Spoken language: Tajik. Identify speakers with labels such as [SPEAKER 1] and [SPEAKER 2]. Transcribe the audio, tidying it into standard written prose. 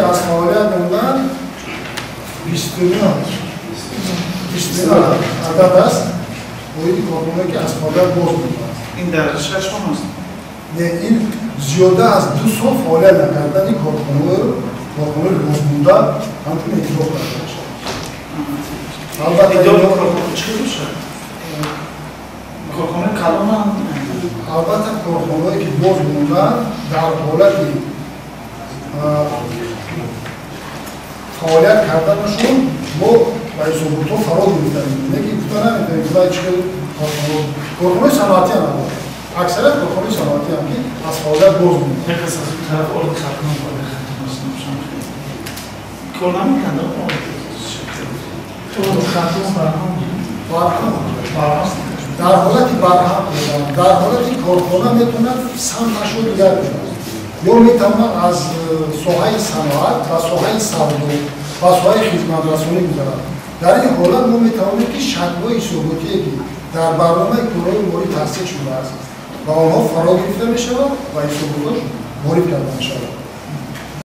[SPEAKER 1] Корхонаҳое ки аз фаъолият монданд, 29 адад аст. Оиди корхонаҳое ки аз фаъолият боз монданд.
[SPEAKER 2] Ин дар 6 моҳ аст?
[SPEAKER 1] Не, ин зиёда аз 2 сол фаъолият накардани корхонаҳои бозмонда ҳамчун эътироф карда мешавад.
[SPEAKER 2] Албатта, чӣ бошад? Корхонаи калонам?
[SPEAKER 1] Албатта, корхонаҳое ки боз монданд, дар ҳолати фаъолият карданашон мо ба ҳисоботҳо фаро гирифтаем. Не ки гуфта наметавонем, ки вай чӣ хел корхонаи саноатиам, албатта, аксарият корхонаи саноатиам, ки аз фаъолият боз монданд.
[SPEAKER 2] Як аз тараф орди Хатлон кор намекунад. Хатлон
[SPEAKER 1] барҳам дар ҳолати барҳам, дар ҳолати корхона метавонад самташро дигар кунад ё метавонад аз соҳаи саноат ба соҳаи савдо, ба соҳаи хизматрасонӣ гузарад. Дар ин ҳолат мо метавонем, ки шаклҳои ҳисоботие, ки дар барномаи корҳои молӣ тасдиқ шудааст, ба онҳо фаро гирифта мешавад ва ҳисоботош ворид карда мешавад.